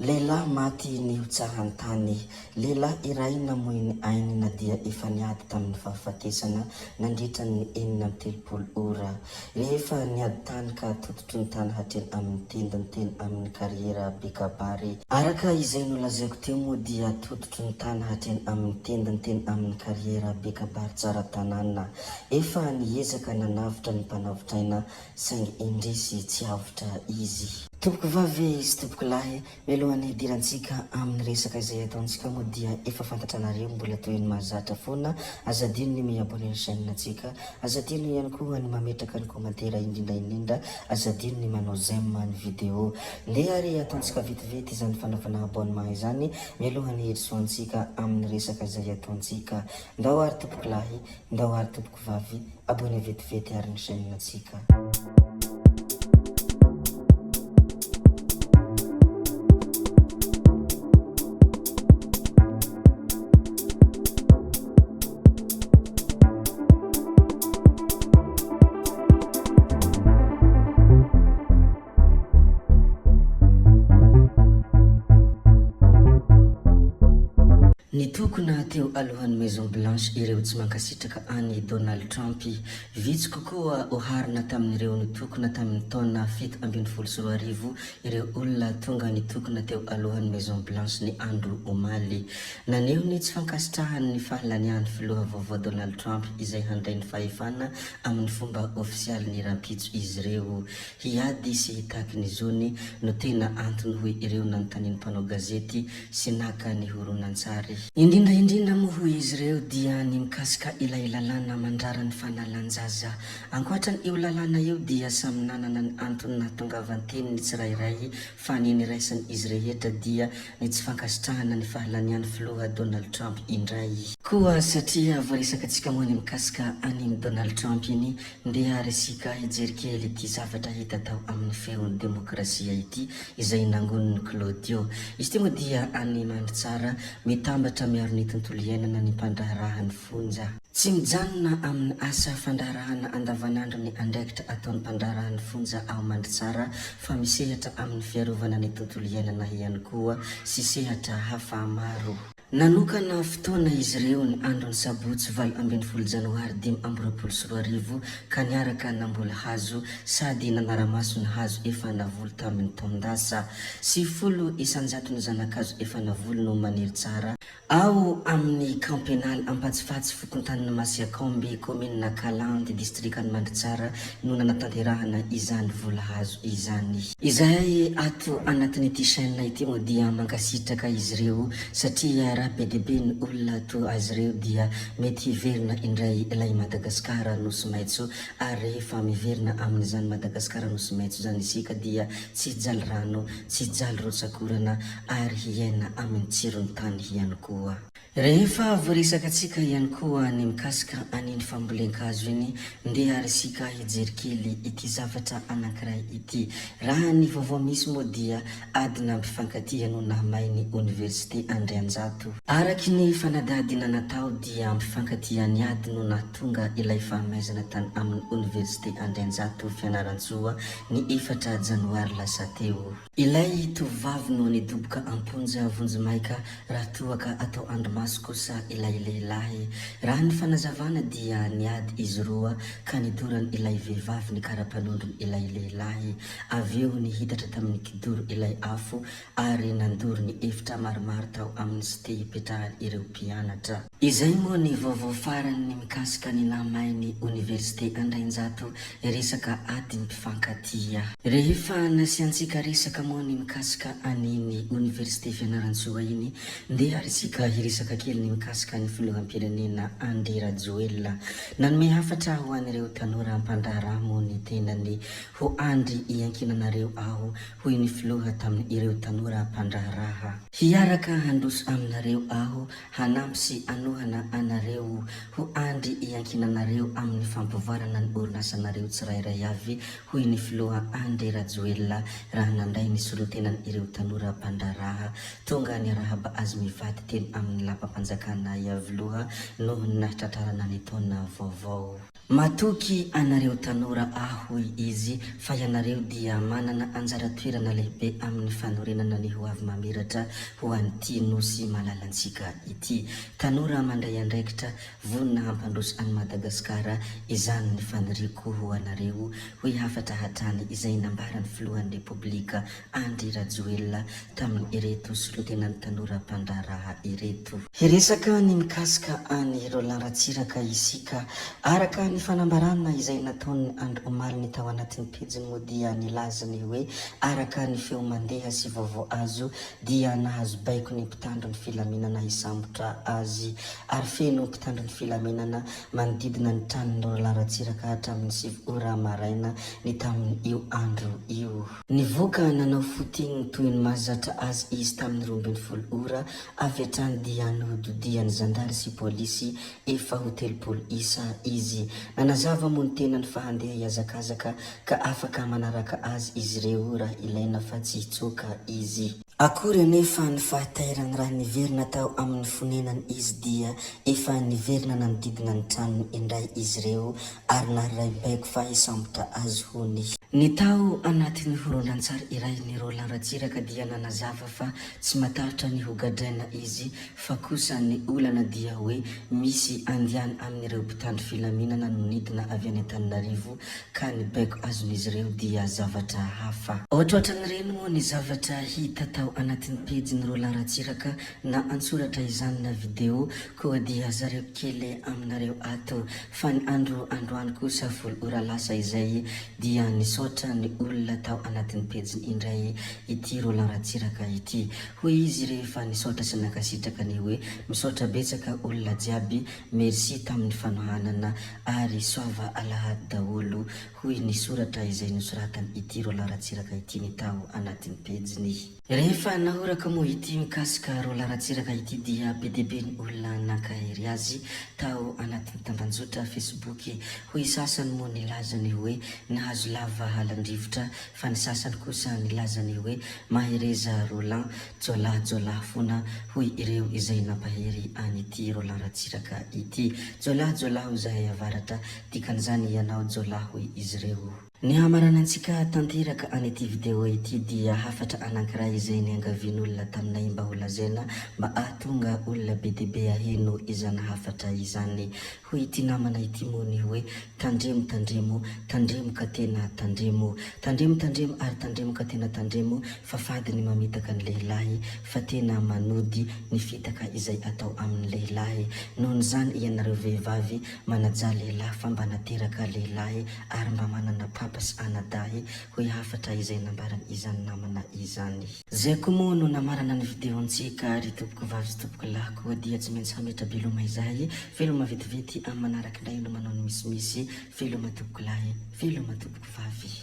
Lehilahy maty nihotsahan'ny tany. Lehilahy iray namoy ny ainy na dia efa niady tamin'ny fahafatesana nandritra ny 36 ora. Rehefa niady tany ka tototry ny tany hatreny amin'ny tendany teny amin'ny kariera Bekabary. Araka izay nolazaiko teo moa dia tototry ny tany hatreny amin'ny tendany teny amin'ny kariera Bekabary Tsaratanàna. Efa niezaka nanavotra ny mpanavotr'aina saingy indrisy tsy avotra izy. Tompoko vavy sy tompoko lahy, mialohan'ny hidirantsika amin'ny resaka izay ataontsika moa dia efa fantatranareo mbola toy ny mahazatra foana, aza adino ny mi-abonner ny chaîne-ntsika, aza adino ihany koa ny mametraka ny commentaire indrindra indrindra aza adino ny manao j'aime ny vidéo. Ndeha ary ataontsika vetivety izany fanaovana abonnement izany mialohan'ny hirosoantsika amin'ny resaka izay ataontsika. Ndao ary tompoko lahy, ndao ary tompoko vavy, abonné vetivety ary ny chaîne tsika. Nitokona teo alohan'ny Maison Blanche ireo tsy mankasitraka an'i Donald Trump. Vitsy kokoa oharina tamin'ireo nitokona tamin'ny taona 2017 ireo olona tonga nitokona teo alohan'ny Maison Blanche ny andro omaly. Naneho ny tsy fankasitrahany ny fahalaniahan'ny filoha vaovao Donald Trump izay handray ny fahefana amin'ny fomba ofisialy ny rahampitso izy ireo. Hiady sy hitaky ny zony no tena antony hoy ireo nanontanian'ny mpanao gazety sy naka ny horonantsary. Indrindra indrindra moa hoy izy ireo dia ny mikasika ilay lalàna mandrara ny fanalan-jaza. Ankoatran io lalàna io dia samy nanana ny antony nahatongavan-teny ny tsirairay fa ny niraisan izy rehetra dia ny tsy fankasitrahana ny fahalanian'ny filoha Donald Trump indray. Koa satria voaresakantsika moa ny mikasika an'iny Donald Trump iny Ndeha ary isika hijery kely ity zavatra hita tao amin'ny feon'ny demokrasia ity izay nangonin'i Claudio. Izy ity moa dia any Mandritsara, mitambatra miaro ny tontolo iainana ny mpandraharahan'ny fonja. Tsy mijanona amin'ny asa fandraharahana andavanandro ny andraikitra ataon'ny mpandraharahan'ny fonja ao Mandritsara fa misehatra amin'ny fiarovana ny tontolo iainana ihany koa sy sehatra hafa maro. Nanokana fotoana izy ireo ny andron'ny sabotsy 18 janoary 2025 ka niaraka namboly hazo sady nanara-maso ny hazo efa navoly tamin'ny taon-dasa. 90 isan-jaton'ny zana-kazo efa navoly no maniry tsara ao amin'ny Camp Pénal Ampatsifatsy, fokontanin'i Masiakaomby, kaominina Kalandy, distrikan'i Mandritsara no nanatanterahana izany vola hazo izany. Izahay ato anatin'ity chaîne ity moa dia mankasitraka izy ireo satria raha be dia be ny olona toa azy ireo dia mety hiverina indray ilay Madagasikara Nosy Maitso ary rehefa miverina amin'izany Madagasikara Nosy Maitso izany isika dia tsy hijaly rano, tsy hijaly rotsak'orana ary hiaina amin'ny tsiron'ny tany ihany koa. Rehefa voaresakantsika ihany koa ny mikasika an'iny fambolen-kazo iny, ndeha ary isika hijery kely ity zavatra anankiray ity. Raha ny vaovao misy moa dia adina mpifankatia no nahamay ny oniversite Andrianjato. Araky ny fanadihadiana natao dia mpifankatia niady no nahatonga ilay fahamaizana tany amin'ny oniversite Andrianjato Fianarantsoa ny efatra janoary lasa teo. Ilay tovovavy no nidoboka am-ponja vonjimaika raha toa ka atao andrimaso kosa ilay lehilahy. Raha ny fanazavana dia niady izy roa ka nidoran' ilay vehivavy ny kara-panondron' ilay lehilahy. Avy eo nihitatra tamin'ny kidoro ilay afo ary nandoro ny efitra maromaro tao amin'ny cité ipetrahan' ireo mpianatra. Izay moa ny vaovao farany ny mikasika ny nahamay ny oniversite Andrainjato resaka ady mpifankatia. Rehefa nasiantsika resaka moa ny mikasika an'iny oniversite Fianarantsoa iny, ndeha ary isika hiresaka kely ny mikasika ny filoham-pirenena Andry Rajoelina. Nanome hafatra ho an'ireo tanora mpandraharaha moa ny tenany. Ho andry iankinanareo aho, hoy ny filoha tamin'ireo tanora mpandraharaha. Hiaraka handroso aminareo aho Hanampy sy hanohana anareo ho andry iankinanareo amin'ny fampivoarana ny orinasanareo tsirairay avy, hoy ny filoha Andry Rajoelina raha nandray ny solontenan'ireo tanora mpandraharaha tonga niarahaba azy mivady teny amin'ny lapam-panjakana Iavoloha noho ny nahatratrarana ny taona vaovao. Matoky anareo tanora aho, hoy izy, fa ianareo dia manana anjara toerana lehibe amin'ny fanorenana ny hoavy mamiratra ho an'ity Nosy malalantsika ity. Tanora mandray andraikitra, vonona hampandroso an'i Madagasikara, izany ny faniriako ho anareo, hoy hafatra hatrany izay nambaran'ny Filohan'ny Repoblika Andry Rajoelina tamin'ireto solontenan'ny tanora mpandraharaha ireto. Hiresaka ny mikasika an'i Roland Ratsiraka isika. Araka ny fanambarana izay nataony andro omaly ny tao anatin'ny pejiny moa dia nilaza ny hoe araka ny feo mandeha sy vaovao azo dia nahazo baiko ny mpitandro ny filaminana hisambotra azy ary feno mpitandro ny filaminana manodidina ny tranon'i Roland Ratsiraka hatramin'ny 9 ora maraina ny tamin'io andro io. Nivoaka nanao footing toy ny mahazatra azy izy tamin'ny 12 ora, avy hatrany dia nohododian'ny zandary sy polisy efa ho 30 isa izy. Nanazava moa ny tenany fa handeha hihazakazaka ka afaka manaraka azy izy ireo raha ilaina fa tsy hitsoaka izy. Akory anefa ny fahatairany raha niverina tao amin'ny fonenany izy dia efa niverina nanodidina ny tranony indray izy ireo ary naharay baiko fa hisambotra azy hono. Ny tao anatin'ny horonantsary iray ny Roland Ratsiraka dia nanazava fa tsy matahotra ny ho gadraina izy fa kosa ny olana dia hoe misy andiany amin'ireo mpitandro filaminana no nidina avy any Antananarivo ka ny baiko azon'izy ireo dia zavatra hafa. Ohatrohatran'ireny moa ny zavatra hita tao anatin'ny pejin'i Roland Ratsiraka na an-tsoratra izany na video koa dia zareo kely aminareo ato Fa ny andro androany kosa 10 ora lasa izay dia nisaotra ny olona tao anatin'ny pejiny indray ity Roland Ratsiraka ity. Hoy izy rehefa nisaotra sy nankasitraka ny hoe misaotra betsaka olona jiaby, merci tamin'ny fanohanana ary soava alahady daholo hoy ny soratra izay nosoratany ity Roland Ratsiraka ity ny tao anatin'ny pejiny. Rehefa nahoraka moa ity mikasika Roland Ratsiraka ity dia be dia be ny olona nankahery azy tao anatin'ny tambanjotra Facebook. Hoy sasany moa nilaza ny hoe nahazo lava halan-drivotra fa ny sasany kosa nilaza ny hoe mahereza Roland, jolahy jolahy fona hoy ireo izay nampahery an'ity Roland Ratsiraka ity. Jolahy jolahy ho zahay avaratra, dikan'izany ianao jolahy hoy izy ireo. Ny hamaranantsika tanteraka an'ity vidéo ity dia hafatra anankiray izay niangavian'olona taminay mba ho lazaina mba ahatonga olona be dia be aheno izany hafatra izany. Hoy ity namana ity moa ny hoe, Tandremo, tandremo, tandremo ka tena tandremo. Tandremo, tandremo ary tandremo ka tena tandremo fa fady ny mamitaka ny lehilahy fa tena manody ny fitaka izay atao amin'ny lehilahy. Nohon'izany ianareo vehivavy manajà lehilahy fa mba nateraka lehilahy ary mba manana papa sy anadahy hoy hafatra izay nambaran izany namana izany. Zay koa moa no namarana ny video ntsika ry tompoko vavy sy tompoko lahy koa dia tsy maintsy hametra beloma izahay, veloma vetivety am manaraka indray no manao ny misimisy, veloma tompoko lahy, veloma tompoko vavy.